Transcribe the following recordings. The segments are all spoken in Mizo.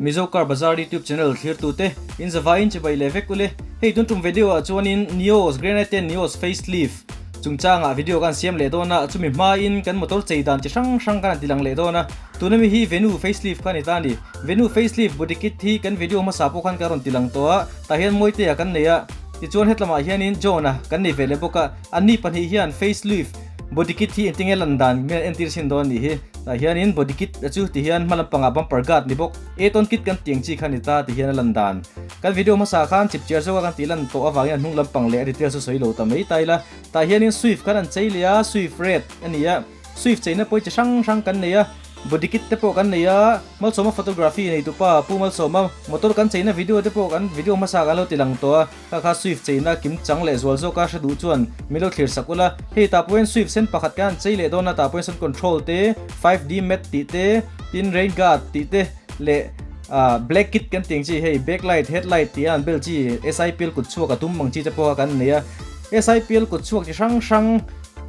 Mizo Car Bazaar YouTube channel thlirtute in zavaiin chibai leh vek ule. Hei tun tum video ah chuanin Nios Granite Nios facelift chungchangah video kan siam leh dawn a, chumi hmain kan motor chei dan chi hrang hrang kan han tilang leh dawn a. Tuna mi hi Venue facelift kha a ni ta a ni. Venue facelift body kit hi kan video hmasa pawh khan kan rawn tilang tawh a, tah hian Mawitea kan nei a, tichuan hetlamah hianin John-a kan nei ve leh bawk a, anni pahnih hian facelift Body kit hi engtinge lan dan nge entir chhin dawn nih hi. Tah hianin body kit a chu ti hian hma lampangah bumper guard ni bawk. Add-on kit kan tih ang chi kha ni ta ti hian a lan dan. Kan video hmasa khan chip chiar zawka kan tih lan tawh avangin a hnung lampang leh a details chu sawi lo ta mai ta ila. Tah hianin Swift khan an chei leh a, Swift red a ni a. Swift cheina pawi chi hrang hrang kan nei a. Body kit te pawh kan nei a, Malsawma photography nei tupa Pu Malsawma motor kan cheina video te pawh kan video hmasa kan lo ti lang tawh a. Kha kha Swift cheina kim chang leh zual zawka hre duh chuan min lo thlir sak ula. Hei tah pawhin Swift sen pakhat kan han chei leh dawn a, tah pawhin sun control te, 5D mat tih te, tin rain guard tih te leh ah black kit kan tih ang chi hei backlight, headlight tih a an bel chi SIPL kut chhuak a tum ang chi te pawh kha kan nei a. SIPL kut chhuak chi hrang hrang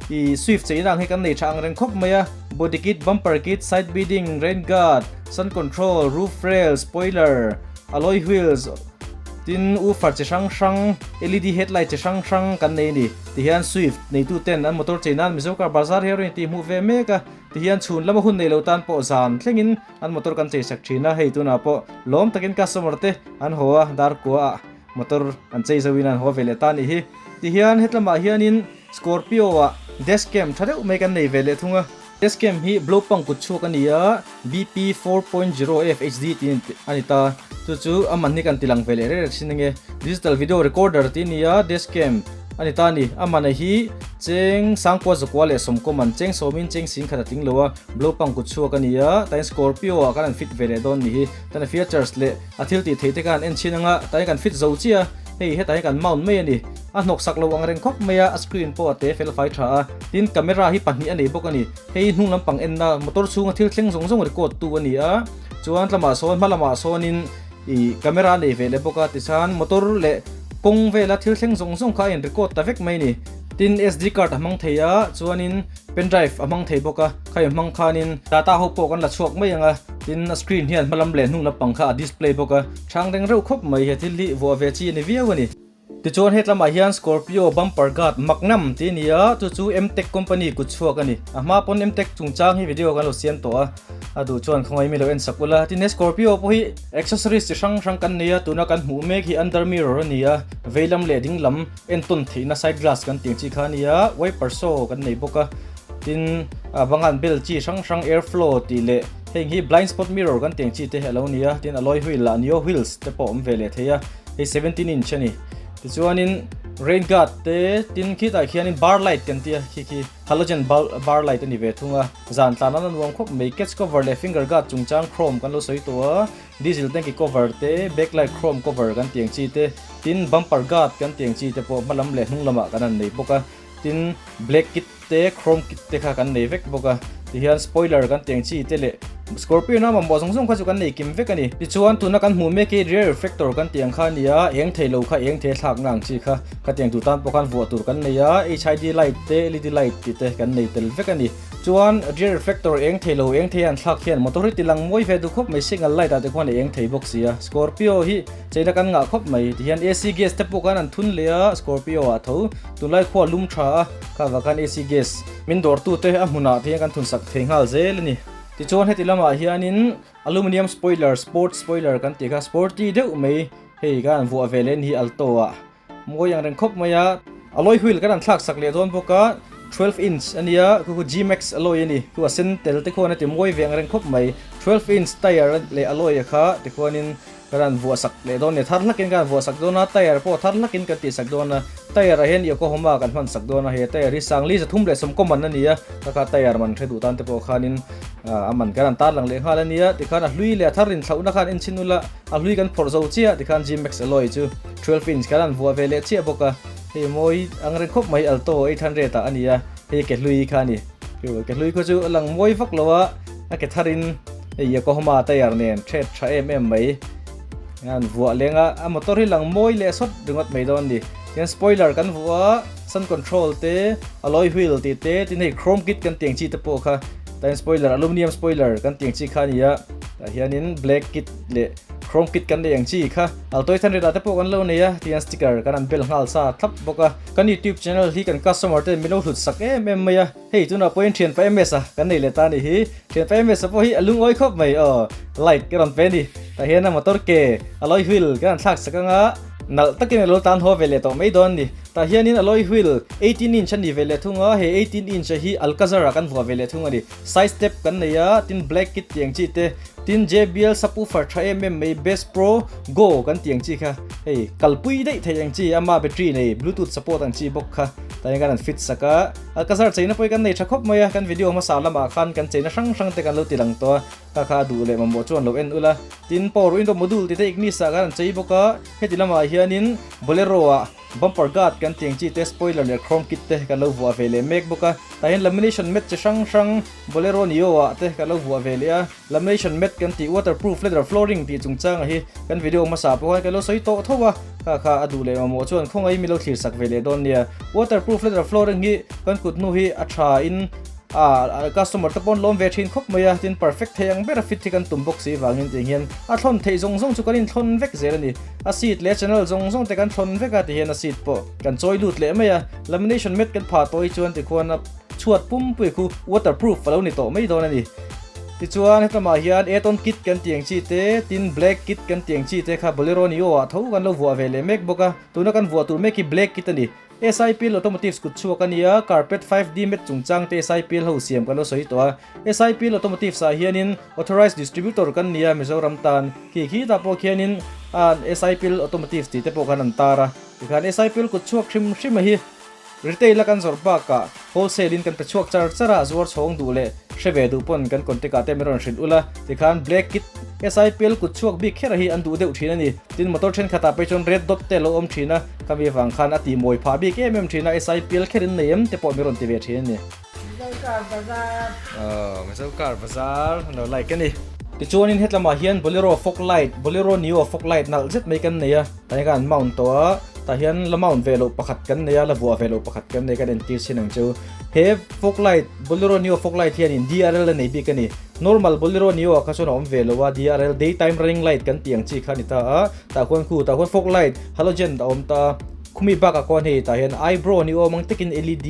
ih Swift cheina ang hi kan nei tha ang reng khawp mai a. Body kit, bumper kit, side beading, rain guard, sun control, roof rail, spoiler, alloy wheels, Tin, woofer chi hrang hrang, LED headlight chi hrang hrang kan nei a ni. Tihian Swift neitu ten an motor chei nan Mizo car bazar hi a rawn intihhmuh ve mek a. Tihian chhun lama hun nei lo tan pawh zan thlengin an motor kan chei sak thin a. Hei tunah pawh lawm takin customer te an haw a, dar kua ah motor an chei zo in an haw ve leh ta a nih hi. Tihian hetlamah hianin Scorpio ah dash cam tha deuh mai kan nei ve leh thung a. Dashcam hi Blopang kut chhuak a ni a, BP 4.0 FHD tih a ni ta. Chu chu a man hi kan ti lang ve leh rek rek sin ange. Digital video recorder tih a ni a, dashcam a ni ta a ni. A man a hi cheng sangkua zakua leh sawmkaw man, cheng sawmin cheng sing khat a tling lo a, Blopang kut chhuak a ni a, tain Scorpio ah khan an fit ve leh dawn ni hi. Tan a features leh a thil tih theih te khan an en chhin anga, tain kan fit zo chiah a, hei hetah hian kan mount mai a ni. A hnawk sak lo ang reng khawp mai a, a screen pawh a te fel fai tha a. Tin, camera hi pahnih a nei bawk a ni. Hei hnung lampang enna motor chhunga thil thleng zawng zawng record tu a ni a. Chuan tlamah sawn hma lamah sawnin ih camera a nei ve leh bawk a. Tichuan motor leh kawng vela thil thleng zawng zawng kha a in record ta vek mai a ni. Tin, SD card a hmang thei a, chuanin pen drive a hmang thei bawk a. Kha i hmang khanin data ho pawh kan la chhuak mai ang a. Tin, a screen hian hma lam leh hnung lampang kha a display bawk a. Chhang reng reuh khawp mai he thil hi vuah ve chi a ni viau a ni. Tichuan hetlamah hian Scorpio bumper guard Magnum tih a ni a, chu chu Mtech company kut chhuak a ni. A hma pawn Mtech chungchang hi video kan lo siam tawh a, a duh chuan khawngaih mi lo en sak ula. Tin he Scorpio pawh hi accessories chi hrang hrang kan nei a, tuna kan hmuh mek hi under mirror a ni a, vei lam leh ding lam entawn theihna side glass kan tih ang chi kha a ni a, wiper saw kan nei bawk a. Tin a banghan bel chi hrang hrang air flow tih leh heng hi blind spot mirror kan tih ang chi te a lo ni a, tin alloy wheel ah neo wheels te pawh a awm ve leh thei a. Hei 17 inch a ni. Tichuanin rain guard te tin khitah khianin bar light kan tia khi khi halogen bar light a ni ve thung a. Zan tlan a nuam khawp mai. Catch cover leh finger guard chungchang chrome kan lo sawi tawh a. Diesel tanky cover te backlight chrome cover kan tih ang chi te tin bumper guard kan tih ang chi te pawh hma lam leh hnung lamah kan han nei bawk a. Tin black kit te chrome kit te kha kan nei vek bawk a, tihian spoiler kan tih ang chi te leh Scorpio na mamawh zawng zawng kha chu kan nei kim vek a ni. Tichuan tuna kan hmuh mek hi rear reflector kan tih ang kha a ni a, eng thei lo kha eng thei a thlakna ang chi kha khatiang tur tan pawh khan vuah tur kan nei a, HID light te led light tih te kan nei tel vek a ni. Chuan rear reflector eng thei lo eng thei a an thlak hian motor hi ti lang mawi ve duh khawp mai signal light ah te khuan a eng thei bawk si a, Scorpio hi cheina kan ngah khawp mai tihian AC gas te pawh khan an thun leh a Scorpio ah tho. Tunlai khua lum tha a, kha vah khan AC gas min dawrtute a hmunah te hian kan thun sak thei nghal zel a ni. Tichuan heti lamah hianin aluminium spoiler, sport spoiler kan tih kha sporty deuh mai hei khan an vuah ve leh a ni hi alto ah mawi ang reng khawp mai a. Alloy wheel kan han thlak sak leh dawn bawk a, 12 inch a nia, khu khu G-Max alloy a ni, khu a sen tel te khuan a ti mawi ve ang reng khawp mai. 12 inch tyre leh alloy a kha tikhuanin Ka rawn vuah sak leh dawn nia, thar hlakin ka rawn vuah sak dawn a, tyre pawh thar hlakin kan tih sak dawn a, tyre ah hian Yokohama kan hman sak dawn a, he tyre hi Sangli 370 man a ni a, ka kha tyre man hre duh tan te pawh khanin a man kan rawn tar lang leh nghal a nia, tikhan a hlui leh a thar inthlauhna khan en chhin ula, a hlui kan phawrh zo chiah tikhan G-Max alloy chu 12 inch kan rawn vuah ve leh chiah bawk a, hei mawi ang reng khawp mai Alto 800 ah a ni a, hei ke hlui kha a ni, ke hlui khaw chu a lang mawi vak lo a, a ke tharin. Hei Yokohama tyre nen thret tha em em mai an vuah leng a, a motor hi lang mawi leh sawt ringawt mai dawn a ni. Tihian spoiler kan vuah a, sun control te, alloy wheel tih te, tin hei chrome kit kan tih ang chi te pawh kha, tain spoiler aluminium spoiler kan tih ang chi kha a ni a. Tah hianin black kit leh chrome kit kan nei ang chi kha Alto 800 ah te pawh kan lo nei a, tihian sticker kan han bel nghal sa thlap bawk a. Kan youtube channel hi kan customer ten min lo hlut sak em em mai a, hei tunah pawhin thianpa MS a kan nei leh ta a nih hi. Thianpa MS a pawh hi a lungawi khawp mai aw, like ka rawn pe a ni. Tah hian a motor ke alloy wheel kan han thlak sak ang a, nalh takin a lo tan haw ve leh tawh mai dawn a ni. Tah hianin alloy wheel 18 inch a ni ve leh thung a, he 18 inch a hi Alcazar ah kan vuah ve leh thung a ni. Side step kan nei a, tin black kit tih ang chi te, tin JBL subwoofer tha em em mai Bass Pro Go kan tih ang chi kha hei kalpui daih theih ang chi ama battery nei bluetooth support ang chi bawk kha tah hian kan han fit sak a, Alcazar cheina pawh hi kan nei tha khawp mai a, kan video hmasa lamah khan kan cheina hrang hrang te kan lo ti lang tawh a, kha kha a duh leh mamawh chuan lo en ula, tin power window module tih te ignis ah khan an chei bawk a, heti lamah hianin Bolero ah. Bumper guard kan tih ang chi te, spoiler leh chrome kit te kan lo vuah ve leh mek bawk a. Tah hian lamination mat chi hrang hrang Bolero Neo ah te kan lo vuah ve leh a. Lamination mat kan tih waterproof leather flooring tih chungchang ah hi kan video hmasa pawh khan kan lo sawi tawh tho a. Kha kha a duh leh mamawh chuan khawngaih mi lo thlir sak ve leh dawn nia. Waterproof leather flooring hi kan kut hnu hi a tha in a customer te pawn lawm ve thin khawp mai a. Tin perfect thei ang ber a fit hi kan tum bawk si vangin tiang hian a thlawn theih zawng zawng chu kan inthlawn vek zel a ni. A seat leh channel zawng zawng te kan thlawn vek a tihian a seat pawh kan chawi lut leh mai a, lamination mat kan phah tawh hi chuan tikhuan a chhuat pumpui khu waterproof a lo ni tawh mai dawn a ni. Tichuan hetlama hian add-on kit kan tih ang chi te, tin black kit kan tih ang chi te kha Bolero Neo ah tho kan lo vuah ve leh mek bawk a, tuna kan vuah tur mek hi black kit a ni. SIPL Automotives kut chhuak a nia, carpet 5D mat chungchang te SIPL ho siam kan lo sawi tawh a. SIPL Automotives ah hianin Authorized Distributor kan nia Mizoram tan. Khi khi tah pawh khianin SIPL Automotives tih te pawh khan an tar a. Tikhan SIPL kut chhuak hrim hrim a hi retail a kan zawrh bakah wholesale in kan pe chhuak char char a, zuar chhawng duh leh hre ve duh pawn kan contact ah te min rawn hrilh ula. Tikhan Black Kit SIPL kut chhuak bik kher a hi an duh deuh thin a ni. Tin motor thenkhatah pawh hi chuan red dot te a lo awm thin a. Khami vang khan a tihmawi phah bik em em thin a, SIPL kherin nei em te pawh min rawn ti ve thin a ni. Mizo Car Bazar. Aw, Mizo Car Bazar an lo like a ni. Tichuanin hetlamah hian Bolero fog light, Bolero Neo fog light nalh zet mai kan nei a, tah hian kan han mount tawh a, tah hian la mount ve loh pakhat kan nei a, la vuah ve loh pakhat kan nei, kan entir chin ang chu. He fog light, Bolero Neo fog light hianin DRL a nei bik a ni. Normal Bolero Neo ah kha chuan a awm ve lo a, DRL, daytime running light kan tih ang chi kha a ni ta a, tah khuan khu, tah khuan fog light, halogen a awm ta a, khumi bakah khuan hei tah hian eyebrow ni awm ang takin led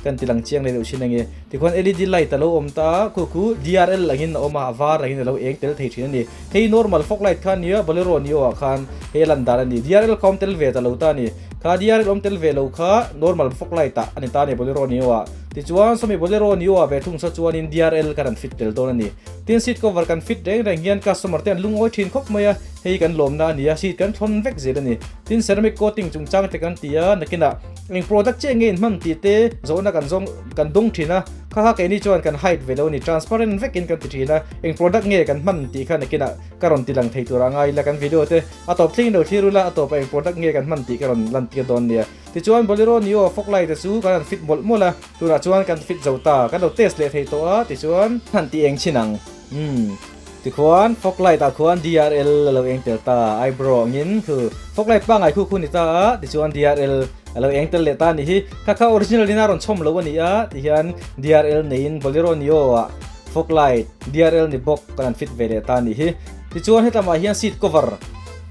kan ti lang chiang leh deuh thin ange, tikhuan led light a lo awm ta a, khu khu DRL angin a awm a, a var angin a lo eng tel thei thin a ni. Hei normal fog light kha a nia, Bolero Neo ah khan hei a lan dan a ni, DRL kha awm tel ve ta lo ta a ni, kha DRL awm tel ve lo kha normal fog light ah a ni ta a ni Bolero Neo ah. Tichuan sawmi Bolero Neo ah ve thung sa chuanin DRL kan han fit tel dawn a ni. Tin seat cover kan fit reng reng hian customer te an lungawi thin khawp mai a, hei kan lawmna a ni a, seat kan thlawn vek zel a ni. Tin ceramic coating chungchang te kan ti a, nakinah eng product chiah nge inhman tih te zawhna kan zawng kan dawng thin a, kha kha keini chuan kan hide ve lo a ni, transparent vekin kan ti thin a, eng product nge kan hman tih kha nakinah ka rawn ti lang thei turah ngai ila kan video te a tawp thleng lo thlir ula a tawpah eng product nge kan hman tih ka rawn lantir dawn nia. Tichuan Bolero Neo fog light te chu kan han fit mawlh mawlh a, tunah chuan kan fit zo ta, kan lo test leh thei tawh a, tichuan han ti eng chin ang. Umm tikhuan fog light ah khuan DRL a lo eng tel ta, eyebrow angin khu fog light pangngai khu khu ni ta a, tichuan DRL a lo eng tel leh ta a nih hi, kha kha original in a rawn chhawm lo a ni a, tihian DRL neiin Bolero Neo ah fog light DRL ni bawk kan han fit ve leh ta a nih hi. Tichuan hetlamah hian seat cover.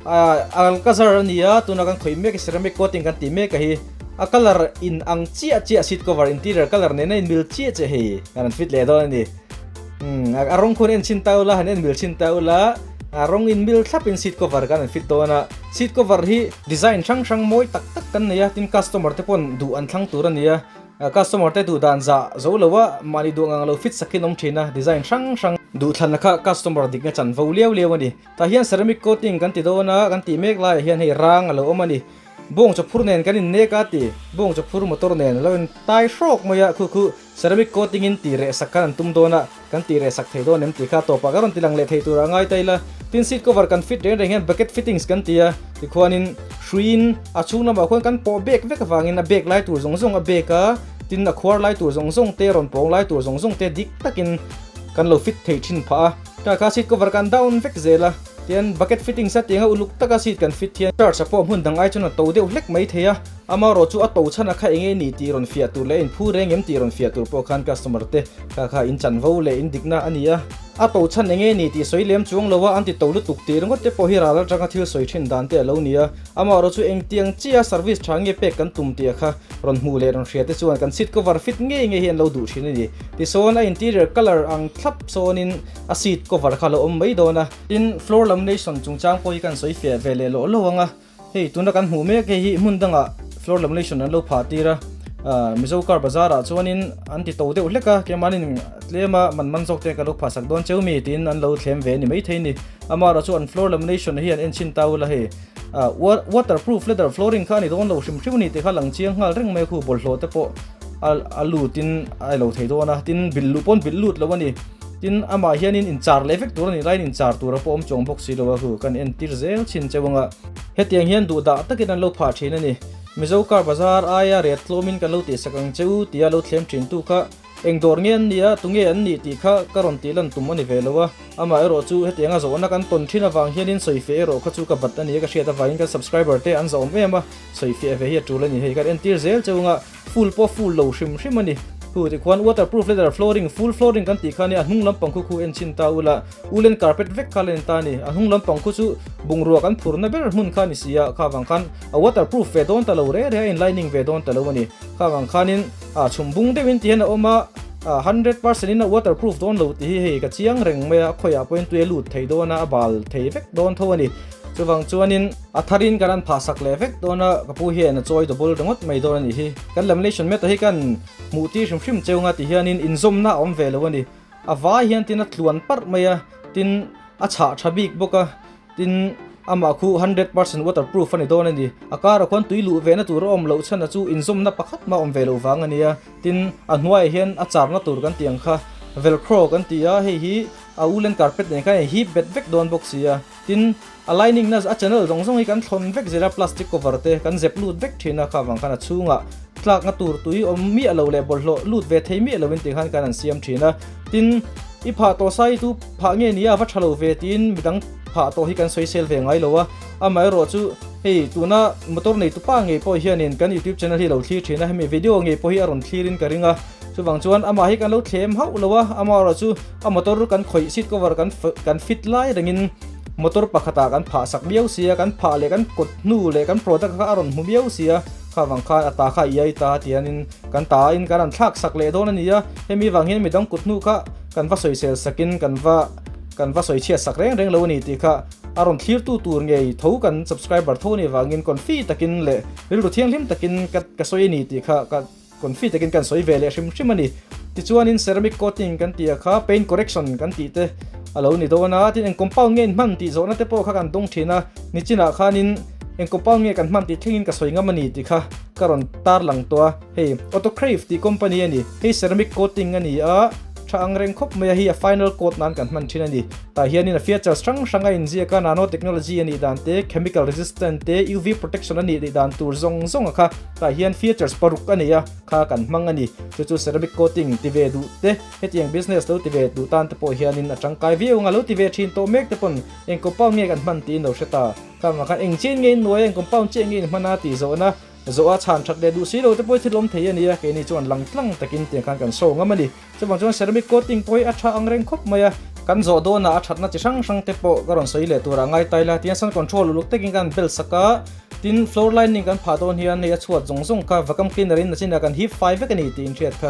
Alcazar a ni a, tuna kan khawih mek ceramic coating kan tih mek a hi a colour in ang chiah chiah seat cover interior colour nen a in mil chiah chiah hei kan han fit leh dawn a ni. Umm a rawng khuan en chhin ta ula han en mil chhin ta ula a rawng in mil thlap in seat cover kan han fit dawn a, seat cover hi design hrang hrang mawi tak tak kan nei a, tin customer te pawn duh an thlang tur a ni a. Customer te duh dan zah zo lo a, mahni duh ngang lo fit sakin awm thin a, design hrang hrang. Duhthlanna kha customer dikna chanvo liau liau a ni. Tah hian ceramic coating kan ti dawn a, kan tih mek laiah hian hei rang a lo awm a ni. Bawng chawphur nen kan innek a ti, bawng chawphur motor nen a lo in tai hrawk mai a, khu khu ceramic coating in tih reh sak khan an tum dawn a, kan tih reh sak thei dawn em tih kha tawpah ka rawn ti lang leh thei turah ngai ta ila. Tin seat cover kan fit reng reng hian bucket fittings kan ti a, tikhuanin hruiin a chhung lamah khuan kan pawh bek vek avangin a bek lai tur zawng zawng a bek a, tin a khuar lai tur zawng zawng te rawn pawng lai tur zawng zawng te dik takin kan lo fit thei thin phah a. Ka kha seat cover kan down vek zel a. Tian bucket fittings a tianga uluk taka seat kan fit hian charge a pawh hmun dang ai chuan a to deuh hlek mai thei a, amaherawh chu a to chhan a kha enge ni tih rawn fiah tur leh a inphu reng em tih rawn fiah tur pawh khan customer te kha kha in chanvo leh in dikna a ni a. A to chhan enge ni tih sawi lem chuang lo a, an ti to lutuk tih ringawt te pawh hi ral atanga thil sawi thin dan te a lo ni a, amaherawh chu engtiang chiah service tha nge pek kan tum tih a kha rawn hmuh leh rawn hria te chuan kan seat cover fit ngei ngei hi an lo duh thin a ni. Tisawn a interior colour ang thlap sawnin a seat cover kha a lo awm mai dawn a. Tin, floor lamination chungchang pawh hi kan sawi fiah ve leh lawh lawh ang a, hei tuna kan hmuh mek hei hi hmun dangah floor lamination an lo phah tir a, ah Mizo car bazar ah chuanin an ti to deuh hlek a, keimahnin tlema man man zawk te ka lo phah sak dawn cheu mi tiin an lo thlem ve a ni maithei a ni. Amaherawh chu an floor lamination hi an enchhin ta ula hei ah waterproof leather flooring kha a ni dawn lo hrim hrim a ni tih kha lang chiang nghal reng mai a, khu bawlhhlawh te pawh a lutin a lo thei dawn a, tin bilh luh pawn bilh lut lo a ni. Tin, amah hianin inchar leh vek tur a nih laiin inchar tura pawh awm chuang bawk si lo a, hu kan entir zel chin cheu anga. Hetiang hian duh dah takin an lo phah thin a ni. Mizo car bazar aia ret tlawmin kan lo tihsak ang cheu tia lo thlem thin tu kha eng dawr nge an nia, tunge an nih tih kha ka rawn tih lan tum a ni ve lo a. Amah erawh chu hetianga zawhna kan tawn thin avang hianin sawifiah erawh kha chu ka bat a ni a, ka hriat avangin kan subscriber te an zahawm em a, sawifiah ve hi a tul a ni. Hei kan entir zel cheu anga. Full pawh full lo hrim hrim a ni. Hu tikhuan waterproof leather flooring, full flooring kan tih kha nia a hnung lampang khu khu en chhin ta ula, woolen carpet vek kha la ni ta a ni. A hnung lampang khu chu bungrua kan phurna ber hmun kha a ni si a, kha vang khan a waterproof ve dawn ta lo re re a, in lining ve dawn ta lo a ni. Kha vang khanin a chhum bung deuhin ti hian a awm a, 100% in a waterproof dawn lo tih hi hei ka chiang reng mai a, khawiah pawhin tui a lut thei dawn a, a bal thei vek dawn tho a ni. Chuvang chuanin a tharin kan an phahsak leh vek dawn a, ka pu hian a chawi double ringawt mai dawn a nih hi. Kan lamination mat-a hi kan hmuh tir hrim hrim cheu nga ti hianin inzawmna a awm ve lo a ni. A vai hian tin a tluan parh mai a, tin a chhah tha bik bawk a, tin amah khu 100% waterproof a ni dawn a ni. A karah khuan tui luh vehna tur a awm loh chhan a chu inzawmna pakhat mah a awm ve loh vang a ni a, tin a hnuaiah hian a charna tur kan tih ang kha velcro kan ti a, hei hi a woolen carpet nen khan a inhip bet vek dawn bawk si a. Tin, a lining na a channel zawng zawng hi kan thlawn vek zel a, plastic cover te kan zep lut vek thin a, kha vang khan a chhungah tlakna tur tui awm miah lo leh bawlhhlawh lut ve thei miah loin tih khan kan han siam thin a. Tin, i phah tawh sai tu phah nge nia a va tha lo ve tiin midang phah tawh hi kan sawisel ve ngai lo a, amaherawh chu hei tuna motor nei tupa ngei pawh hianin kan youtube channel hi a lo thlir thin a, hemi video ngei pawh hi a rawn thlirin ka ring a, chuvang chuan amah hi kan lo thlem hauh lo a, amaherawh chu A motor kan khawih seat cover kan kan fit lai rengin motor pakhatah kan phah sak miau sia, kan phah leh kan kawt hnu leh kan product kha a rawn hmu miau sia, kha vang khan a ta kha i ai ta tianin kan ta in kan rawn thlak sak leh dawn a ni a, hemi vang hian midang kut hnu kha kan va sawisel sakin kan va kan va sawi chhiat sak reng reng lo a ni tih kha a rawn thlirtu tur ngei tho kan subscriber tho a nih vangin confi takin leh rilru thianghlim takin ka ka sawi a ni tih kha ka Confi takin kan sawi ve leh hrim hrim a ni. Tichuanin ceramic coating kan tih a kha paint correction kan tih te a lo ni dawn a, tin eng compound nge in hman tih zawhna te pawh kha kan dawng thin a, nichinah khanin eng compound nge kan hman tih thlengin ka sawi ngam a ni tih kha ka rawn tarlang tawh a, hei Autocrave tih company a ni, hei ceramic coating a ni a, tha ang reng khawp mai a, hei a final coat nan kan hman thin a ni. Tah hianin a features hrang hrang a inziak a, nano technology a nih dan te, chemical resistant te, UV protection a nih dan tur zawng zawng a kha. Tah hian features paruk a nei a, kha kan hmang a ni. Chu chu ceramic coating ti ve duh te, hetiang business lo ti ve duh tan te pawh hianin a tangkai viau ang a, lo ti ve thin tawh mek te pawn eng compound nge kan hman tiin lo hre ta. Kha vang khan eng chian nge in nuai a, eng compound chiah nge in hman a tih zawhna zawh a chhan that leh duh si lo te pawh hi thil awm thei a ni a, keini chuan lang tlang takin tiang khan kan show ngam a ni. Chuvang chuan ceramic coating pawh hi a tha ang reng khawp mai a, kan zawh dawnah a thatna chi hrang hrang te pawh ka rawn sawi leh turah ngai tai la, tihian sun control uluk takin kan bel sak a, tin floor lining kan phah dawn hian hei a chhuat zawng zawng kha vacuum cleaner in a chinah kan hip fai vek a ni tih inhriat kha.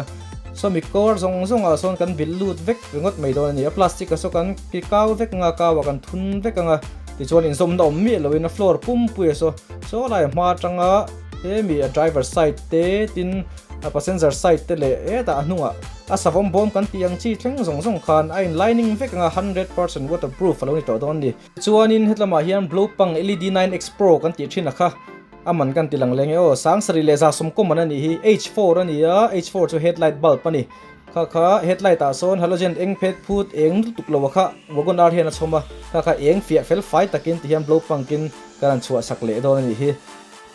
Sawmi cover zawng zawng ah sawn kan bilh lut vek ringawt mai dawn a ni, a plastic a saw kan ki kau vek ang a, kau ah kan thun vek ang a, tichuan inzawmna awm miah loin a floor pumpui a saw, saw lai hma atanga hemi a driver side te tin A passenger side te leh hetah a hnungah a savawm bawm kan tih ang chi thleng zawng zawng khan a in lining vek anga 100% waterproof a lo ni tawh dawn a ni. Chuanin hetlamah hian Blopang LED 9X Pro kan tih thin a kha a man kan ti lang leng e aw. Sangsarih leh 170 man a nih hi. H4 a ni a, H4 chu headlight bulb a ni. Kha kha headlight ah sawn halogen eng phet phut eng lutuk lo a kha wagon R hian a chhawm a, kha kha eng fiah fel fai takin ti hian Blopang in kan han chhuah sak leh dawn a nih hi.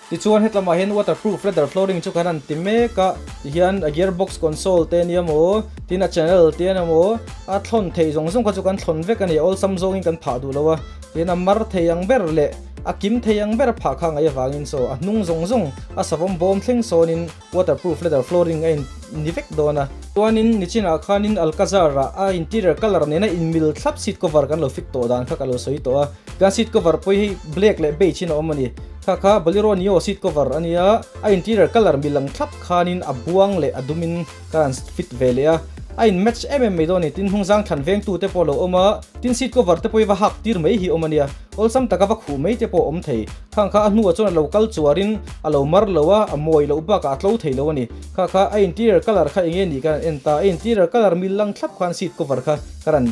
Tichuan hetlamah hian waterproof leather flooring chu kan han ti mek a, tihian a gear box console te ania maw, tin a channel te ania maw, a thlawn theih zawng zawng kha chu kan thlawn vek a ni, awlsam zawngin kan phah duh lo a, tihian a mar thei ang ber leh a kim thei ang ber a phah kha ngaih avangin saw a hnung zawng zawng a savawm bawm thleng sawnin waterproof leather flooring a in ni vek dawn a. Chuanin nichinah khanin Alcazar ah a interior colour nena inmil thlap seat cover kan lo fit tawh dan kha ka lo sawi tawh a, kan seat cover pawh hi black leh beige in a awm a ni. Kha kha Bolero Neo seat cover a nia, a interior colour mil ang thlap khanin a buang leh a dumin ka han fit ve leh a, a in match em em mai dawn a ni. Tin hnungzang thlan vengtu te pawh a lo awm a, tin seat cover te pawh hi va hak tir mai hi awm a nia, awlsam taka va khuh mai te pawh a awm thei. Khang kha a hnuah chuan a lo kal chuarin a lo mar lo a, a mawi loh bakah a tlo thei lo a ni. Kha kha a interior colour kha eng nge nih ka han en ta, a interior colour mil lang thlap khan seat cover kha ka rawn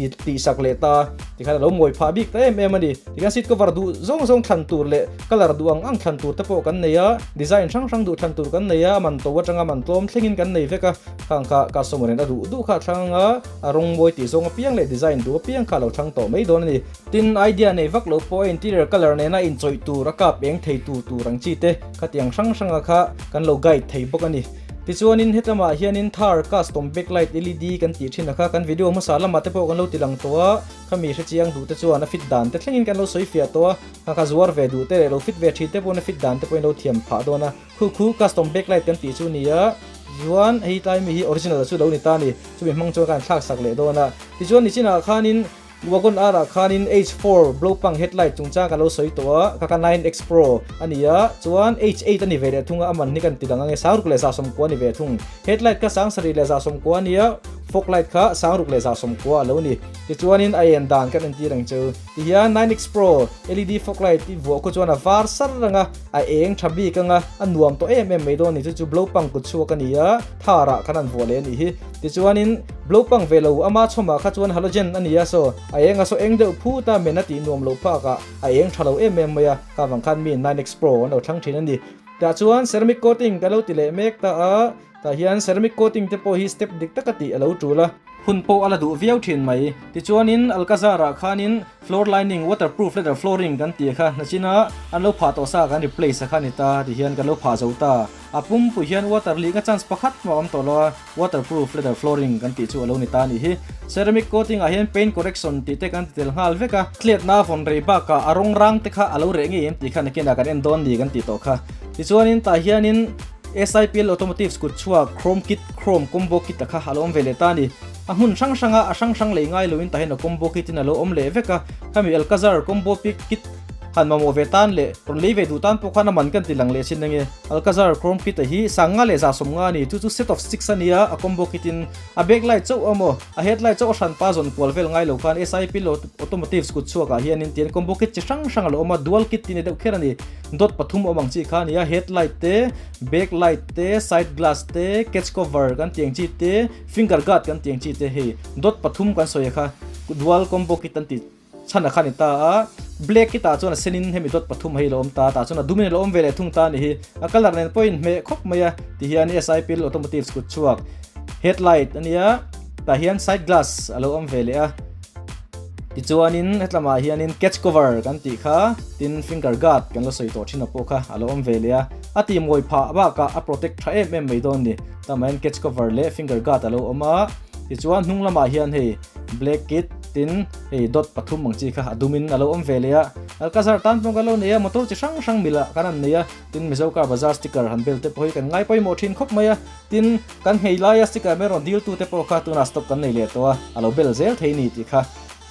tihsak leh ta, tikhan a lo mawi phah bik ta em em a ni. Tikhian seat cover duh zawng zawng thlan tur leh colour duh ang ang thlan tur te pawh kan nei a, design hrang hrang duh thlan tur kan nei a, a man to atanga man tlawm thlengin kan nei vek a, khang kha customer in a duh duh kha a thlang anga a rawng mawi tih zawng apiang leh design duh apiang kha a lo thlang tawh mai dawn a ni. Tin, idea nei vak lo pawh a interior colour nena inchawih tur a kap eng thei tur tur ang chi te khatiang hrang hranga kha kan lo guide thei bawk a ni. Tichuanin hetlamah hianin Thar custom backlight LED kan tih thin a kha kan video hmasa lamah te pawh kan lo ti lang tawh a, Khami hre chiang duh te chuan a fit dan te thlengin kan lo sawi fiah tawh a, kha kha zuar ve duh te leh lo fit ve thin te pawhin a fit dan te pawhin lo thiam phah dawn a, khu khu custom backlight kan tih chu ni a, chuan hei tlai mi hi original chu lo ni ta a ni, chumi hmang chuan kan thlak sak leh dawn a, tichuan nichinah khanin Wagon R ah khanin H4 blowpang headlight chungchang kan lo sawi tawh a, kha kha 9X Pro a ni a, chuan H8 a ni ve leh thung a, a man hi kan ti dang ange sangruk leh 190 a ni ve thung, headlight kha 7 leh 190 a ni a, fog light kha 6 leh 190 a lo ni. Tichuanin a en dan kan entir ang chu. Tihian 9X Pro LED fog light i vuah khu chuan a var sar rang a, a eng tha bik ang a, a nuam tawh em em mai dawn a ni. Chu chu blow pang kut chhuak a ni a, thar ah khan an vuah leh a nih hi. Tichuanin blow pang ve lo ama chhawmah kha chuan halogen a ni a, saw a eng a saw eng deuh phut a, men a tih nuam loh phak ah a eng tha lo em em mai a, kha vang khan mi 9X Pro an lo thlang thin a ni. Tah chuan ceramic coating ka lo ti leh mek ta a, tah hian ceramic coating te pawh hi step dik taka tih a lo tul a. Hun pawh a la duh viau thin mai. Tichuanin Alcazar-ah khanin floor lining waterproof leather flooring kan tih kha hnachina an lo phah tawh sa kan replace a kha ni ta tihian kan lo phah zo ta. A pumpui hian water leak-a chance pakhat mah a awm tawh lo a, waterproof leather flooring kan tih chu a lo ni ta a nih hi. Ceramic coating ah hian paint correction tih te kan ti tel nghal vek a. Tletna vawn rei bakah a rawng rang te kha a lo reh ngei em tih kha nakinah kan en dawn ni kan tih tawh kha. Tichuanin tah hianin SIPL Automotives kut chhuak Chrome Kit, Chrome Combo Kit a kha a lo awm ve leh ta a ni. A hmun hrang hranga a hrang hrang lei ngai loin tahin a Combo Kit in a lo awm leh vek a. Khami Alcazar Combo Pick Kit han mamawh ve tan leh rawn lei ve duh tan pawh khan a man kan ti lang leh chin ange. Alcazar Chrome Kit a hi 50 150 a ni. Chu chu set of six a nia, a Combo Kit in a backlight chauh amaw a headlight chauh a hran pa zawn kual vel ngai lo khan SIPL Automotives kut chhuakah hianin tian Combo Kit chi hrang hrang a lo awm a, Dual Kit tih ni deuh kher a ni. Dot pathum awm ang chi kha a ni a, headlight te, back light te, side glass te, catch cover kan tih ang chi te, finger guard kan tih ang chi te hei dot pathum kan sawi a kha dual combo kit an tih chhan a kha a ni ta a, black kit ah chuan a sen in hemi dot pathum hei a lo awm ta a, tah chuan a dum in a lo awm ve leh thung ta a ni hi, a colour nen pawh a inhmeh khawp mai a tihian SIPL Automotives kut chhuak headlight a nia tah hian side glass a lo awm ve leh a. Tichuanin hetlamah hianin catch cover kan tih kha tin finger guard kan la sawi tawh thin a pawh kha a lo awm ve leh a, a tih mawi phah bakah a protect tha em em mai dawn ni. Hetlamah hian catch cover leh finger guard a lo awm a, tichuan hnung lamah hian hei black kit tin hei dot pathum ang chi kha a dumin a lo awm ve leh a. Alcazar tan pawh kan lo nei a, motor chi hrang hrang milah kan han nei a, tin Mizo car bazar sticker han bel te pawh hi kan ngai pawimawh thin khawp mai a. Tin, kan nghei laia sticker mai rawn dil tute pawh kha tunah stock kan nei leh tawh a, a lo bel zel thei ni tih kha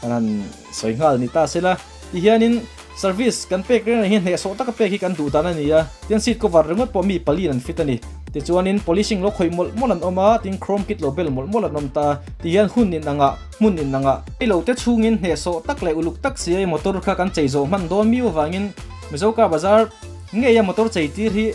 kan han sawi nghal ni ta sela. Tihianin service kan pek reng reng hi hnehsawh taka pek hi kan duh dan a ni a, tin seat cover ringawt pawh mi paliin an fit a ni. Tichuanin polishing lo khawih mawlh mawlh an awm a, tin chrome kit lo bel mawlh mawlh an awm ta a, tihian hun in angah, hmun in angah. Hei lo te chhungin hnehsawh tak leh uluk tak si a motor kha kan chei zawh hman dawn miu avangin Mizo car bazar Ngei a motor chei tir hi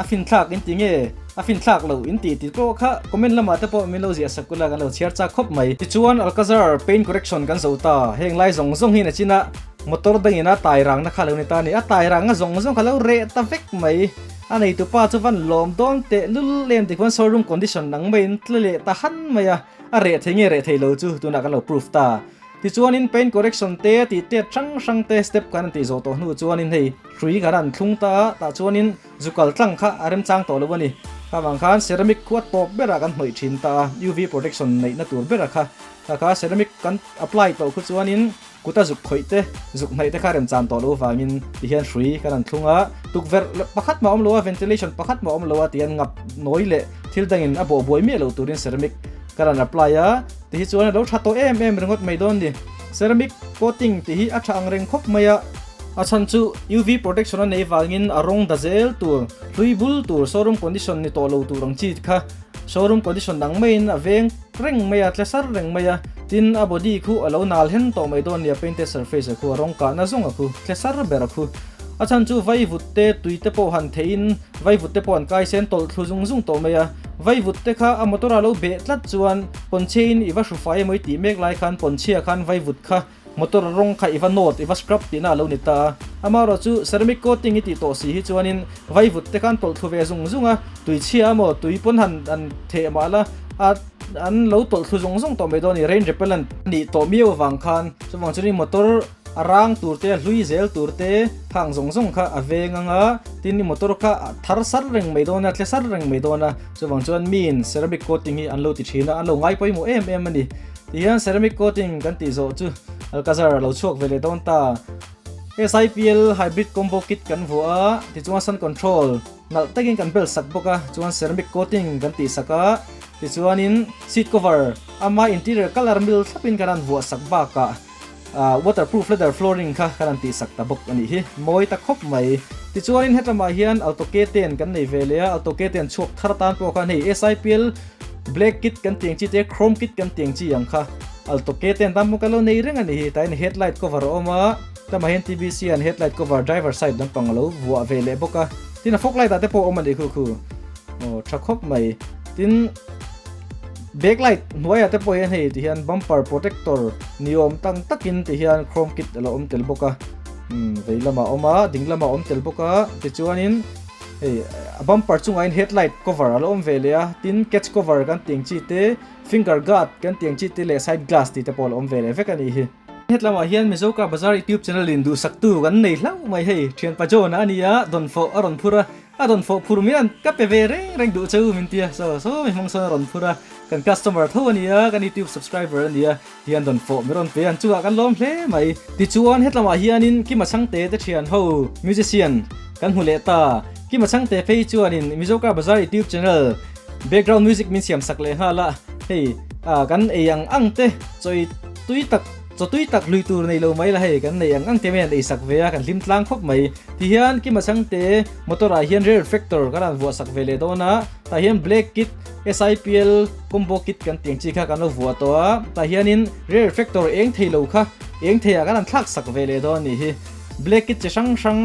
a fin thlak in ti nge a fin thlak lo in ti tih pawh kha comment lamah te pawh min lo ziah sak ula kan lo chhiar chak khawp mai. Tichuan Alcazar paint correction kan zo ta, heng lai zawng zawng hi nachina motor dangin a tai rangna kha lo ni ta a ni, a tai rangna zawng zawng kha lo reh ta vek mai, a neitu pa chu van lawm dawn teh lul em tikhuan showroom condition ang maiin tla leh ta han mai a, a reh thei nge reh thei lo chu tunah kan lo proof ta. Tichuanin paint correction te tih tet hrang hrang te step kan han tih zawh tawh hnu chuanin hei hrui kan han thlung ta a, tah chuanin zu kal tlang kha a remchang tawh lo a ni. Kha vang khan ceramic khu a tawp berah kan hnawih thin ta a, UV protection neihna tur bera kha kha kha ceramic kan apply tawh khu chuanin Kuta zuk khawih te, zuk hnaih te kha remchan tawh lo vangin tihian hrui kan han thlung a, tukverh pakhat mah awm lo a, ventilation pakhat mah awm lo a tihian ngap nawi leh thil dangin a bawh buai miah lo turin ceramic kan han apply a, tihi chuan a lo tha tawh em em ringawt mai dawn ni. Ceramic coating tih hi a tha ang reng khawp mai a, a chhan chu UV protection a nei vangin a rawng da zel tur, hlui bul tur, showroom condition ni tawh lo tur ang chi kha showroom condition dang maiin a veng reng mai a, tle sar reng mai a, tin a body khu a lo nal hen tawh mai dawn nia painted surface a khu a rawng kahna zawng a khu tle sar ber a khu. A chhan chu vaivut te tui te pawh han theihin vaivut te pawh an kai sen tawlh thlu zung zung tawh mai a, vaivut te kha a motor a lo beh tlat chuan pawnchhe in i va hru fai emaw i tih mek lai khan pawnchhia khan vaivut kha Motor rawng kha i va nawt, i va scrub tihna a lo ni ta a. Amaherawhchu ceramic coating i tih tawh si hi chuanin vaivut te khan tawlh thlu ve zung zung a, tui chhia emaw tui pawn han an theh mah la a an lo tawlh thlu zung zung tawh mai dawn a ni, rain repellent a nih tawh miau avang khan. Chuvang chuanin motor a rang tur te, a hlui zel tur te khang zawng zawng kha a veng ang a, tin i motor kha a thar sar reng mai dawn a, tle sar reng mai dawn a. Chuvang chuan miin ceramic coating hi an lo ti thin a, an lo ngai pawimawh em em a ni. Tihian ceramic coating kan tih zawh chu Alcazar a lo chhuak ve leh dawn ta. SIPL hybrid combo kit kan vuah a, tichuan sun control nalh takin kan bel sak bawk a, chuan ceramic coating kan tih sak a, tichuanin seat cover ama interior colour mil thlapin kan han vuah sak bakah waterproof leather flooring kha kan han tih sak ta bawk a nih hi, mawi ta khawp mai. Tichuanin hetlamah hian Alto K10 kan nei ve leh a, Alto K10 chhuak thar tan pawh khan hei SIPL Black kit kan tiang chi te chrome kit kan tiang chi ang kha alto ke ten tam ka lo nei reng ani hi tain headlight cover a awm a tlama hian TBC an headlight cover driver side lampang alo vuah ve leh bawk a tin a fog light ah te pawh a awm ani khu khu aw tha khawp mai tin backlight hnuaiah te pawh hian hei ti hian bumper protector ni awm tang takin ti hian chrome kit alo awm tel bawk a umm vei lamah a awm a ding lamah a awm tel bawk a tichuanin Hei a bumper chungah hian headlight cover a lo awm ve leh a, tin catch cover kan tih ang chi te, finger guard kan tih ang chi te leh side glass tih te pawh a lo awm ve leh vek a nih hi. Hetlamah hian Mizo Car Bazaar YouTube channel in duhsaktu kan nei hlauh mai hei, thianpa John a ni a, dawnfawh a rawn phur a, a dawnfawh phur mai an ka pe ve reng reng duh cheu min ti a, saw saw mi hmang sawn a rawn phur a, kan customer tho a ni a, kan YouTube subscriber a ni a, Hian rawn fawh mi rawn pe an chungah kan lawm hle mai. Tichuan hetlamah hianin Kima Chhangte te thian ho musician kan hmu leh ta. Kima Chhangte phei chuanin Mizo Car Bazaar YouTube channel background music min siam sak leh nghal a. Hei kan ei ang ang te chawi tui tak chaw tui tak lui tur nei lo mai la hei kan nei ang ang te mai an ei sak ve a kan hlim tlang khawp mai. Tihian Kima Chhangte motor ah hian rear reflector kan han vuah sak ve leh dawn a. Tah hian black kit SIPL combo kit kan tih ang chi kha kan lo vuah tawh a, tah hianin rear reflector eng thei lo kha eng thei ah kan han thlak sak ve leh dawn a nih hi. Black kit chi hrang hrang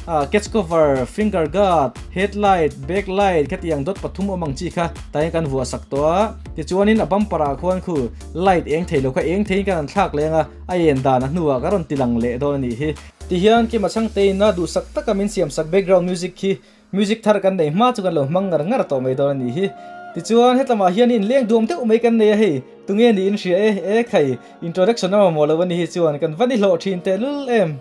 ah catch cover, finger guard, headlight, back light khati ang dawt pathum awm ang chi kha tah hian kan vuah sak tawh a. Tichuanin a bumper ah khuan khu light eng thei lo kha eng theiin kan han thlak leng a, a en dan a hnuah ka rawn ti lang leh dawn a nih hi. Tihian Kima Chhangte-in a duhsak taka min siam sak background music khi Music thar kan nei hma chu kan lo hmang ngar ngar tawh mai dawn a nih hi. Tichuan hetlamah hian inleng duam deuh mai kan nei a hei, tunge niin hria e, e khai, introduction a mamawh lo a ni hi chuan kan va ni hlawh thin tehlul em.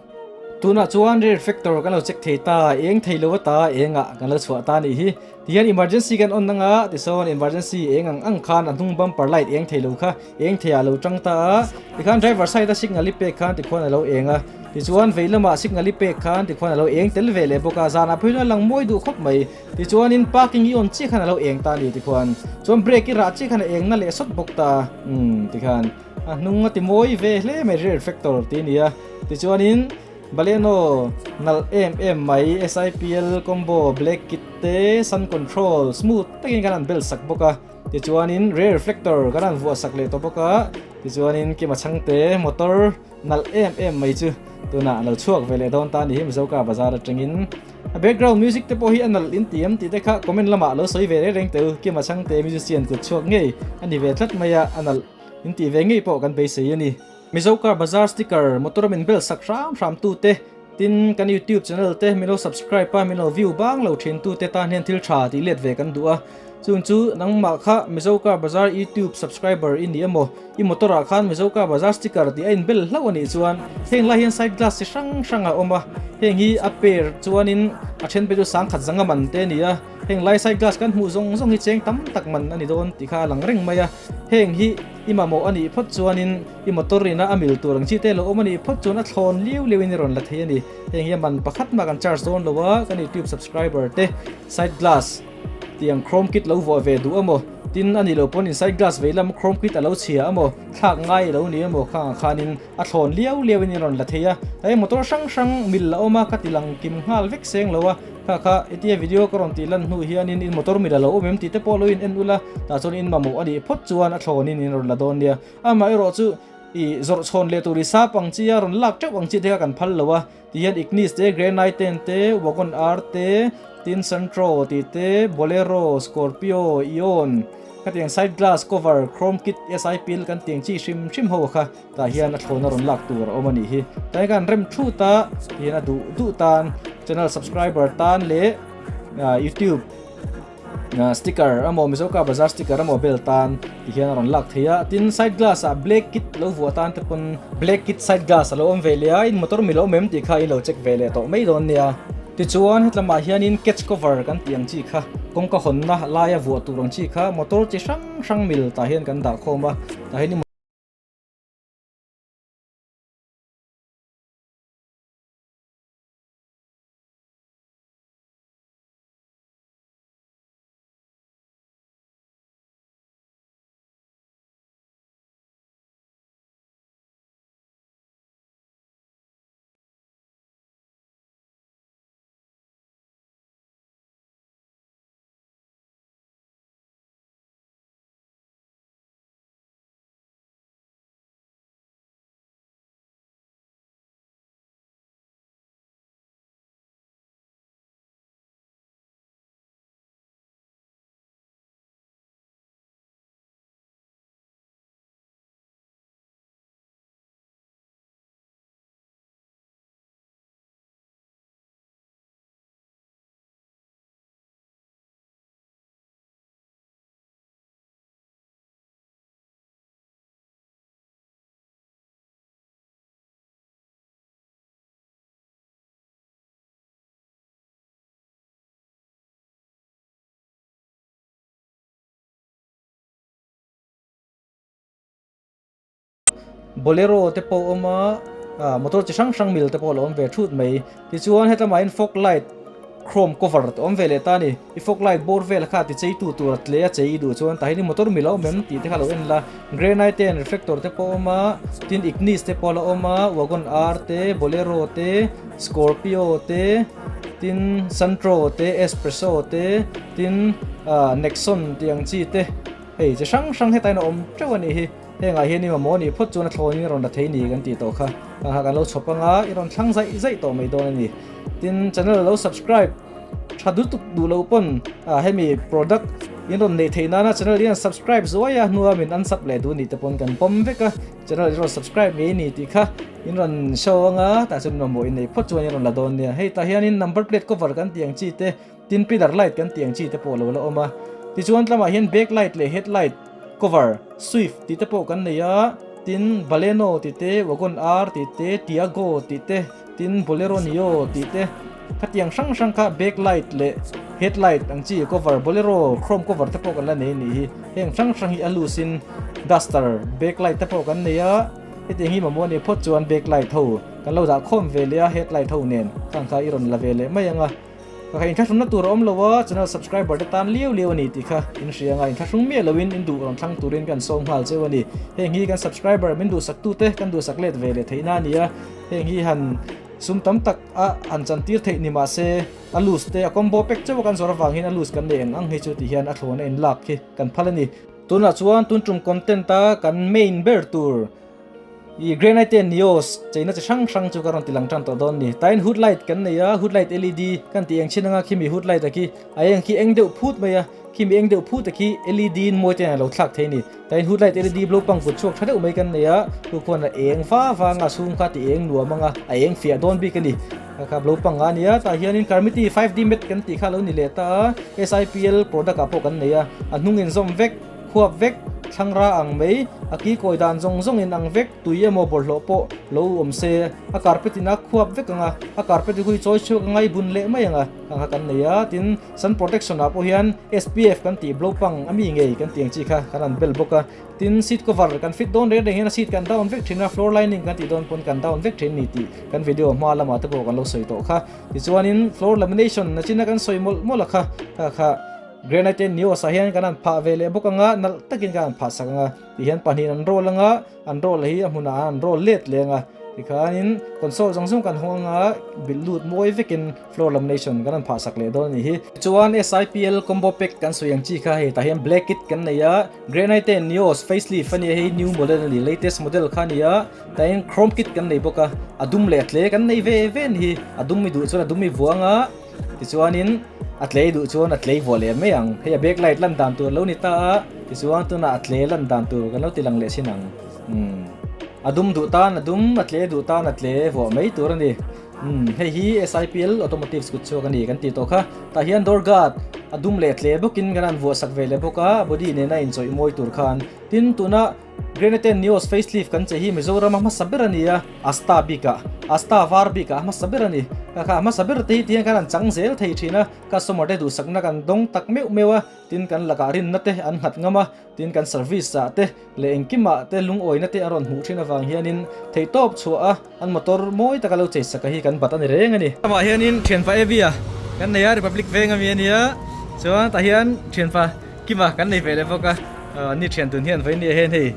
Tunah chuan rear factor kan lo check thei ta, eng thei lo ata engah kan lo chhuah ta a nih hi. Tihian emergency kan on anga tisawn emergency eng ang ang khan a hnung bumper light eng thei lo kha eng thei ah lo tang ta a, tikhan driver side a signal i pek khan tikhuan a lo eng a. Tichuan vei lamah signal i pek khan tikhuan a lo eng tel ve leh bawk a, zanah phei chuan a lang mawi duh khawp mai. Tichuanin parking i on chiah khan a lo eng ta a ni tikhuan. Chuan brake i rah chiah khan a eng na leh sawt bawk ta. Umm tikhan a hnung a ti mawi ve hle mai rear reflector tih a ni a. Tichuanin Baleno nalh em em mai SIPL combo black kit te sun control smooth takin kan han bel sak bawk a. Tichuanin rear reflector kan han vuah sak leh tawh bawk a. Tichuanin Kima Chhangte motor Nalh em em mai chu tunah a lo chhuak ve leh dawn ta a ni hi Mizo Car Bazaar atangin. A background music te pawh hi a nalh in ti em tih te kha comment lamah lo sawi ve reng reng tel Kima Chhangte musician kut chhuak ngei a ni ve tlat mai a, a nalh in tih ve ngei pawh kan beisei a ni. Mizo Car Bazaar sticker motor min bel sak hram hram tu te, tin kan YouTube channel te min lo subscribe a min lo view bang lo thin tu te tan hian thil tha tih let ve kan duh a. Chung chu nangmah kha Mizo Car Bazaar YouTube subscriber i ni emaw, i motor ah khan Mizo Car Bazaar sticker tih a inbel hlauh a nih chuan heng lai hian side glass chi hrang hrang a awm a, heng hi a pair chuanin a then pe chu sangkhat zanga man te a ni a, heng lai side glass kan hmuh zawng zawng hi cheng tam tak man a ni dawn tih kha a lang reng mai a, heng hi i mamawh a nih phawt chuanin i motor ina a mil tur ang chi te lo awm a nih phawt chuan a thlawn liau liau in i rawn la thei a ni, heng hi a man pakhat mah kan charge dawn lo a, kan YouTube subscriber te side glass. Tiang chrome kit lo vuah ve duh amaw? Tin a nih loh pawn inside glass vei lam chrome kit a lo chhia amaw? Thlak ngai a lo ni amaw? Khangah khanin a thlawn liau liau in i rawn la thei a. Hei motor hrang hrang mil a awm a, ka ti lang kim nghal vek seng lo a. Kha kha hetia video ka rawn tih lan hnu hianin in motor mil a lo awm em tih te pawh lo in en ula, tah chuan in mamawh a nih phawt chuan a thlawnin in rawn la dawn nia. Amaherawh chu i zawrh chhawn leh tur i sap ang chi a rawn lak teuh ang chi te kha kan phal lo a. Tihian Ignis te, Grand i10 te, Wagon R te, tin Santro tih te, Bolero, Scorpio, Eon, khatiang side glass cover, chrome kit, SI pil kan tiang chi hrim hrim ho kha tah hian a thlawna rawn lak tur a awm a nih hi. Tlai kan rem thut a, tihian a duh duh tan channel subscriber tan leh YouTube Sticker amaw Mizo Car Bazaar sticker amaw bel tan ti hian a rawn lak thei a, tin side glass ah black kit lo vuah tan te pawn black kit side glass a lo awm ve leh a, in motor mi lo awm em tih kha in lo check ve leh tawh mai dawn nia. Tichuan hetlamah hianin catch cover kan tih ang chi kha kawngka hawnna laia vuah tur ang chi kha motor chi hrang hrang mil tah hian kan dah khawm a, tah hian i Bolero te pawh a awm a, motor chi hrang hrang mil te pawh a lo awm ve thut mai. Tichuan hetlama hian fog light chrome cover te awm ve leh ta a ni. I fog light bawr vel kha ti chei tu tur a tle a chei i duh chuan tah hian i motor mil a awm em tih te kha lo en la. Granite and reflector te pawh a awm a, tin Ignis te pawh a la awm a, Wagon R te, Bolero te, Scorpio te, tin Santro te, S-Presso te, tin ah Nexon tih ang chi te hei chi hrang hrang hetah hian a awm teuh a nih hi. Hengah hian i mamawh a nih phawt chuan a thlawnin i rawn la thei ni kan tih tawh kha ah kan lo chhawp anga i rawn thlang zaih zaih tawh mai dawn a ni. Tin channel lo subscribe tha dutuk duh loh pawn ah hemi product in rawn neih theih nana channel hian subscribe zuai a hnua min unsub leh duh nih te pawn kan pawm vek a channel i rawn subscribe ngei ni tih kha in rawn show anga tah chuan mamawh in neih phawt chuan i rawn la dawn nia. Hei tah hianin number plate cover kan tih ang chi te Tin pillar light kan tih ang chi te pawh lo la awm a. Tichuan tlamah hian back light leh head light cover, swift tih te pawh kan nei a. Tin Baleno tih te, Wagon R tih te, Tiago tih te, tin Bolero Neo tih te khatiang hrang hrang kha back light leh head light ang chi cover, Bolero chrome cover te pawh kan la nei a nih hi. Heng hrang hrang hi a loose in duster back light te pawh kan nei a. Hetiang hi mamawh a nih phawt chuan back light ho kan lo dah khawm ve leh a, head light ho nen khang kha i rawn la ve leh mai ang a. Ka kha inthlahrungna tur a awm lo a, channel subscriber te tan liau liau a ni tih kha in hria anga inthlahrung miah loin in duh rawn thlang turin kan sawm nghal cheu a ni. Heng hi kan subscriber min duhsak tute kan duhsak let ve leh theihna a ni a, heng hi han sum tam tak a han chantir theih ni mahse a loose te a combo pack chauh a kan zawrh avang hian a loose kan nei ang ang hi chu ti hian a thlawn a inlak hi kan phal a ni. Tunah chuan tun tum content a kan main ber tur I Granite Nios cheina chi hrang hrang chu ka rawn ti lang tan tawh dawn ni. Tain hood light kan nei a, hood light LED kan tih eng chin anga khimi hood light a khi a eng khi eng deuh phut mai a. Khi mi eng deuh phut te khi LED in mawi ten a lo thlak thei a ni. Tain hood light LED blo pang kut chhuak tha deuh mai kan nei a, chu khuan a eng va vang a chhung kha ti eng nuam ang a, a eng fiah dawn bik a ni. Kha kha blo pang a nia, tah hianin Carmity 5D mat kan tih kha a lo ni leh ta a, SIPL product ah pawh kan nei a, a hnung inzawm vek, khuap vek, thlangra ang mai, a ki kawi dan zawng zawng in ang vek, tui emaw bawlhhlawh pawh lo awm se, a carpet in a khuap vek ang a, a carpet hi hui chawi chhuak a ngai bun leh mai ang a, kha kha kan nei a, tin Sun protection ah pawh hian SPF kan tih blow pang a mi ngei kan tih ang chi kha kan han bel bawk a, tin seat cover kan fit dawn reng reng hian a seat kan down vek thin a, floor lining kan tih dawn pawn kan down vek thin a ni tih kan video hma lamah te pawh kan lo sawi tawh kha. Tichuanin floor lamination nachina kan sawi mawlh mawlh a kha, kha kha granite Nios ah hian kan han phah ve leh bawk ang a, nalh takin kan han phah sak ang a, tihian pahnihin an roll ang a, An roll hi a hmunah an roll let leng a, tikhanin console zawng zawng kan hawng anga bilh lut mawi vekin floor lamination kan han phah sak leh dawn a nih hi. Chuan SIPL combo pack kan sawi ang chi kha hei tah hian black kit kan nei a, Granite Nios facelift a nia hei new model a ni latest model kha a ni a, tah hian chrome kit kan nei bawk a, a dum leh a tle kan nei ve ve a ni hi, a dum i duh chuan a dum i vuang a. Tichuanin a tlei duh chuan a tlei vuah leh mai ang. Hei a back light lan dan tur lo ni ta a, tichuan tunah a tle lan dan tur kan lo ti lang leh sin ang. Umm a dum duh tan a dum, a tle duh tan a tle vuah mai tur a ni. Umm hei hi SIPL Automotive kut chhuak a ni kan tih tawh kha. Tah hian door guard a dum leh tle bawkin kan han vuah sak ve leh bawk a, body nena inchawih mawi tur khan. Tin tuna Grenade Nios facelift kan che hi Mizoram a hmasa ber a ni a, Asta bikah, Asta var bikah a hmasa ber a ni. Ka kha a hmasa ber te hi tihian khan an chang zel thei thin a, customer te duhsakna kan dawng tak meuh meuh a, tin kan lakah rinna te an nghat ngam a, tin kan service ah te leh engkimah te lungawina te an rawn hmuh thin avang hianin theihtawp chhuah a an motor mawi taka lo cheisaka hi kan bat a ni reng a ni. Amah hianin thianpa Evia kan nei a, Republic Veng ami a nia, chuan tah hian thianpa Kima kan nei ve leh bawk a, an ni thian tun hian vawiin ni ah hian hei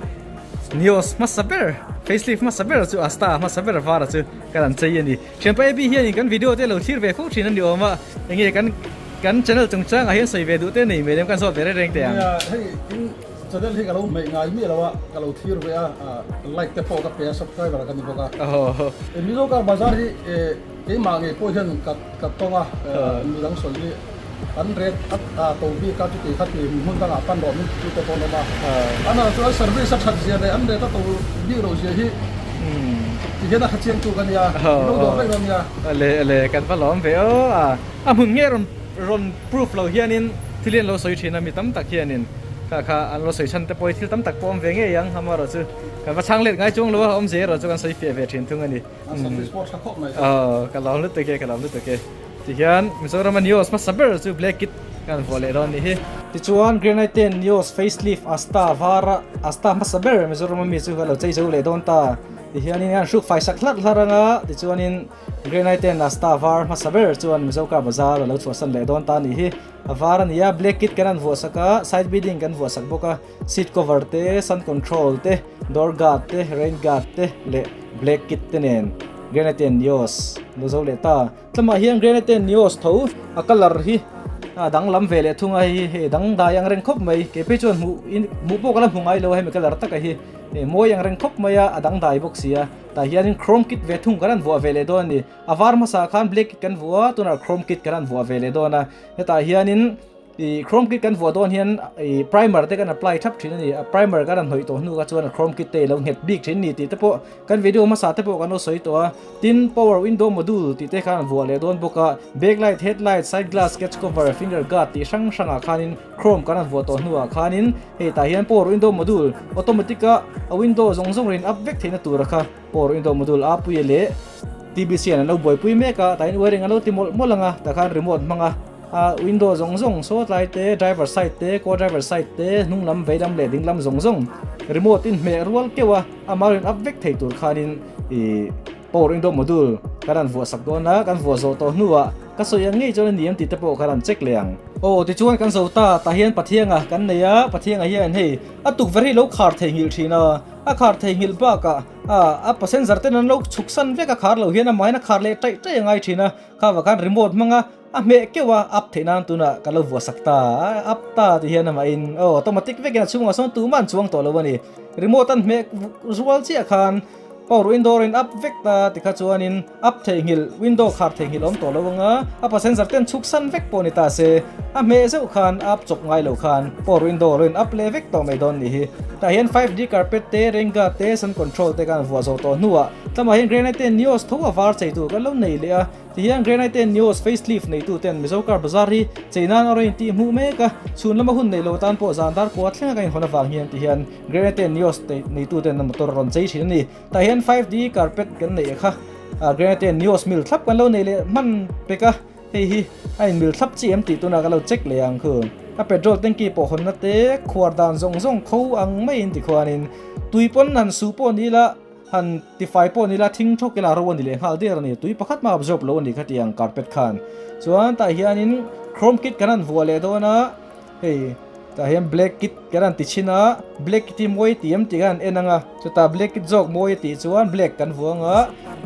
Nios hmasa ber, facelift hmasa ber chu Asta hmasa ber vara chu kan an chei a ni. Thianpa AB hianin kan video te lo thlir ve fo thin a ni awm a, enge kan kan channel chungchang ah hian sawi ve duh te nei mai lem kan zawt ve reng reng teh ang. Nia, hei in channel hi ka lo hmeih ngai miah lo a, ka lo thlir ve a, like te pawh ka pe a, subscriber ka ni bawk a. Mizo car bazar hi Keimah ngei pawh hian ka ka tawng a, midang sawi hi an ret a to bik a chuti kha ti hmun dangah pan rawh min titu te pawh an awm a. An ah chuan service a that zia leh an ret a to bik loh zia hi ti hian a kha chiang tu ka nia, min lo dawr vek dawn nia. Ale ale kan va lawm ve aw a, a hmun nge rawn rawn proof lo hianin thil hi an lo sawi thin a mi tam tak hianin kha kha an lo sawi chhan te pawh hi thil tam tak pawh awm ve ngei ang amaherawhchu kan va chhang let ngai chuang lo a awm zel erawh chu kan sawi fiah ve thin thung a ni. Aw ka lawm lutuk e ka lawm lutuk e tihian Mizoram a Nios hmasa ber chu black kit kan vuah leh dawn a nih hi. Tichuan Granite Nios facelift Asta var a Asta hmasa ber Mizoram a mi chu ka lo chei zo leh dawn ta tihianin an hruk fai sak hlarh hlarh anga tichuanin Granite Asta var hmasa ber chuan Mizo car bazar a lo chhuahsan leh dawn ta a nih hi. A var a ni a black kit kan han vuah sak a side beading kan vuah sak bawk a. Seat cover te, sun control te, door guard te, rain guard te leh black kit te nen Granite Nios lo zo leh ta. Tlamah hian Granite Nios tho a colour hi a danglam ve leh thung a hei hi hei dangdai ang reng khawp mai. Kei phei chuan hmuh in hmuh pawh ka la hmu ngai lo a hemi colour taka hi hei mawi ang reng khawp mai a a dangdai bawk si a. Tah hianin chrome kit ve thung kan han vuah ve leh dawn a ni. A var hmasa khan black kit kan vuah a tunah chrome kit kan han vuah ve leh dawn a. Hetah hianin I chrome kit kan vuah dawn hian i primer te kan apply thap thin a ni a, primer kan han hnawih tawh hnu kha chuan a chrome kit te i lo nghet bik thin a ni tih te pawh kan video hmasa te pawh kan lo sawi tawh a. Tin, power window module tih te khan an vuah leh dawn bawk a, backlight, headlight, side glass, catch cover, finger guard tih hrang hrangah khanin chrome kan han vuah tawh hnuah khanin hei tah hian power window module automatic a a window zawng zawng rawn up vek theihna tura kha power window module a puia leh TBC an an lo buaipui mek a, tah hian wiring an lo ti mawlh mawlh ang a, tah khan remote hmang a. A window zawng zawng saw tlai te, driver side te, co driver side te, hnung lam vei lam leh ding lam zawng zawng remote in hmeh rual keuh a, amah rawn up vek thei tur khanin ih power window module kan rawn vuah sak dawn a, kan vuah zawh tawh hnuah ka sawi ang ngei chuan a ni em tih te pawh ka rawn check leh ang. Aw tichuan kan zo ta, tah hian Pathianga kan nei a, Pathianga hian hei a tukverh hi lo khar theihnghilh thin a, a khar theihnghilh bakah a passenger ten an lo chhuk san vek a khar lo hian amahin a khar leh taih taih a ngai thin a, kha vang khan remote hmanga A hmeh keuh a, up theih nan tunah ka lo vuah sak ta a, up ta ti hian amah in aw automatic vekin a chhungah sawn tumah an chuang tawh lo a ni. Remote an hmeh rual chiah khan Power window a rawn up vek ta tikha chuanin up theihnghilh, window khar theihnghilh awm tawh lo anga a passenger ten chhuk san vek pawh ni ta se, a hmeh zeuh khan up chawp ngai lo khan power window a rawn up leh vek tawh mai dawn nih hi. Tah hian 5D carpet te, rain guard te, sun control te kan vuah zawh tawh hnuah tlamah hian Granite Nios tho a var chei tur kan lo nei leh a. Tihian Granite Nios facelift neitu ten Mizo car bazar hi chei nan a rawn intih hmuh mek a, chhun lama hun nei lo tan pawh zan dar kua thlenga kan inhawn avang hian tihian Granite Nios neitu ten a motor a rawn chei thin a ni. Tah hian 5D carpet kan neih kha Granite Nios mil thlap kan lo nei leh hman pek a, hei hi a in mil thlap chi em tih tunah kan lo check leh ang khu. A petrol tanky pawh hawnna te khuar dan zawng zawng kho ang maiin tikhuanin tui pawn han su pawh ni ila, Han tifai pawh ni la thing thawk ila ro a ni leh nghal der a ni. Tui pakhat mah absorb lo a ni khati ang carpet khan. Chuan tah hianin chrome kit kan han vuah leh dawn a, hei tah hian black kit kan han ti chhin a, black kit hi mawi ti em tih kan han en ang a, chutah black kit zawk mawi a tih chuan black kan vuah ang a,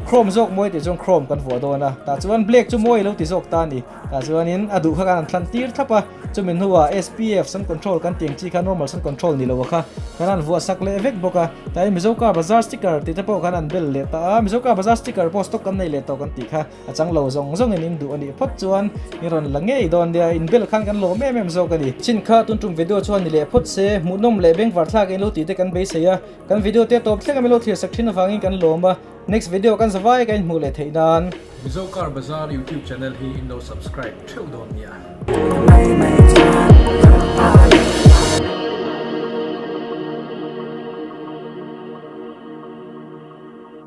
chrome zawk mawi a tih chuan chrome kan vuah dawn a, tah chuan black chu mawi lo ti zawk ta a ni. Tah chuanin a duh kha kan han thlan tir thlap a, chumi hnuah SPF sun control kan tih ang chi kha normal sun control ni lo a kha kan han vuah sak leh vek bawk a, tlai Mizo car bazar sticker tih te pawh khan an bel leh ta a, Mizo car bazar sticker pawh stock kan nei leh tawh kan tih kha a chang lo zawng zawngin in duh a nih phawt chuan in rawn la ngei dawn nia, in bel khan kan lawm em em zawk a ni. Chin kha tun tum video chuan ni leh phawt se, hmuhnawm leh bengvar thlak in lo tih te kan beisei a, kan video te tawp thleng a min lo thlir sak thin avangin kan lawm a. Next video kan zavai ka inhmuh leh theih nan. Mizo Car Bazar YouTube channel hi in lo subscribe theuh dawn nia.